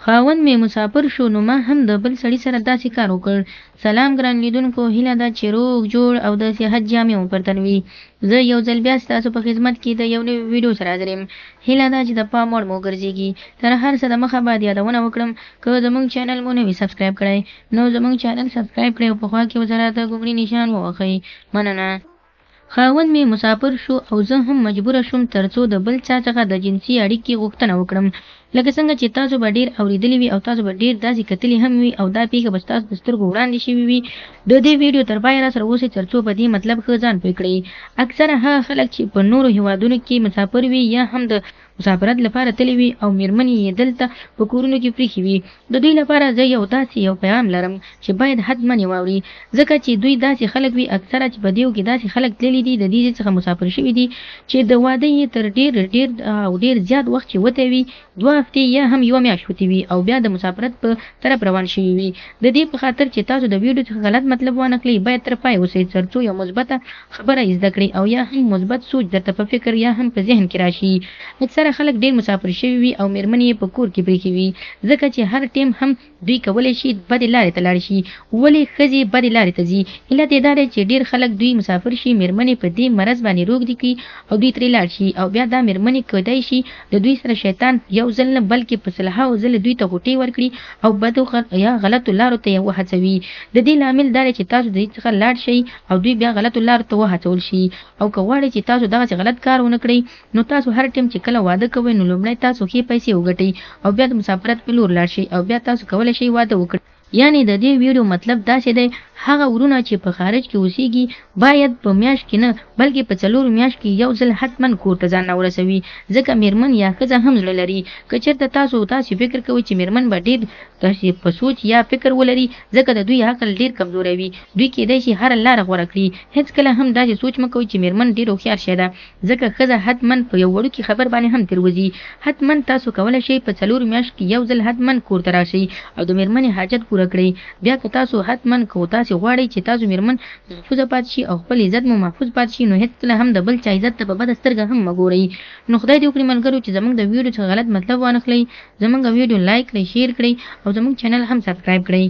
خاوند مې مسافر شو نو ما هم د بل سړي سره داسې کار وکړ. سلام ګران لیدونکو هیله ده چې روغ جوړ او د صحت جامې مو پر تن وي. زه یو ځل بیا ستاسو په خدمت کې د یو نوي ویډیو سره حاضر یم. هیله ده چې د پام وړ مو وګرځیږي. تر هر څه د مخه باید یادونه وکړم که زموږ چینل مو نه وي سبسکرایب کړی نو زموږ چینل سبسکرایب کړئ او په خوا کې ورسره د ګونګړي نشان ووهئ. مننه. خاوند مې مسافر شو او زه هم مجبوره شوم ترڅو د بل چا څخه د جنسي اړیکې غوښتنه وکړم. لکه څنګه چې تاسو به ډېر اورېدلي وي او تاسو به ډېر داسې کتلي هم وي او دا پېښه به ستاسو د سترګو وړاندې شوي وي. د دې ویډیو تر پایه راسره اوسئ ترڅو په دې مطلب ښه ځان پوه کړئ. اکثره هغه خلک چې په نورو هېوادونو کې مسافر وي یا هم د مسافرت لپاره تللي وي او مېرمنې یې دلته په کورونو کې پریښي وي، د دوی لپاره زه یو داسې یو پیغام لرم چې باید حتما یې واوري، ځکه چې دوی داسې خلک وي اکثره چې په دیو کې داسې خلک تللي دي د دې ځای څخه مسافر شوي دي چې د واده یې تر ډېر ډېر او ډېر زیات وخت چې وتی وي 2 هفتې یا هم یوه میاشت وتې وي او بیا د مسافرت په طرف روان شوي وي. د دې په خاطر چې تاسو د ویډیو څخه غلط مطلب وانخلئ باید تر پایه اوسئ ترڅو یو مثبته خبره زده کړئ او یا هم مثبت سوچ درته په فکر یا هم په ذهن کې راشي. اکثره خلک ډېر مسافر شوي وي او مېرمنې یې په کور کې پرېښي وي، ځکه چې هر ټیم هم دوی کولی شي بدې لارې ته لاړ شي. ولې ښځې بدې لارې ته ځي؟ علت یې دا دی چې ډېر خلک دوی مسافر شي، مېرمنې په دې مرض باندې روږدې کړي او دوی ترې لاړ شي او بیا دا مېرمنې کېدای شي د دوی سره شیطان یو ځل نه بلکې په سلهاوو ځلې دوی ته غوټې ورکړي او بدو یا غلطو لارو ته یې وهڅوي. د دې لامل دا دی چې تاسو د دوی څخه لاړ شئ او دوی بیا غلطو لارو ته وهڅول شي او که غواړئ چې تاسو دغسې غلط کار ونه کړئ نو تاسو هر ټیم چې کله واده کوئ نو لومړی تاسو ښې پیسې وګټئ او بیا د مسافرت په لور لاړ شئ او بیا تاسو کولی شئ واده وکړئ. یعنې د دې ویډیو مطلب داسې دی هغه ورونه چې په خارج کې اوسیږي باید په میاشت کې نه بلکې په څلورو میاشت کې یو ځل حتما کور ته ځان راورسوي ځکه میرمن یا ښځه هم زړه لري که چیرته تاسو داسې فکر کوئ چې میرمن به ډیر داسې په سوچ یا فکر ولري ځکه د دوی عقل ډیر کمزوری وي دوی کیدای شي هره لاره غوره کړي هیڅکله هم داسې سوچ مه کوئ چې میرمن ډیر هوښیار شی ده ځکه ښځه حتما په یو وړوکي خبر باندې هم تیروځي حتما تاسو کولای شئ په څلورو میاشتو کې یو ځل حتما کور ته راشئ او د میرمنې حاجت پوره کړئ بیا که تاسو حتما که تاسې غواړئ چې تاسو میرمن محفوظه پاتې شي او خپل عزت مو محفوظ پاتې شي نو هیڅکله هم د بل چا عزت ته په بده سترګه هم مه ګورئ نو خدای دې وکړي ملګرو چې زموږ د ویډیو څخه غلط مطلب وانخلئ زموږ ویډیو لایک کړئ شیر کړئ او زموږ چینل هم سبسکرایب کړئ.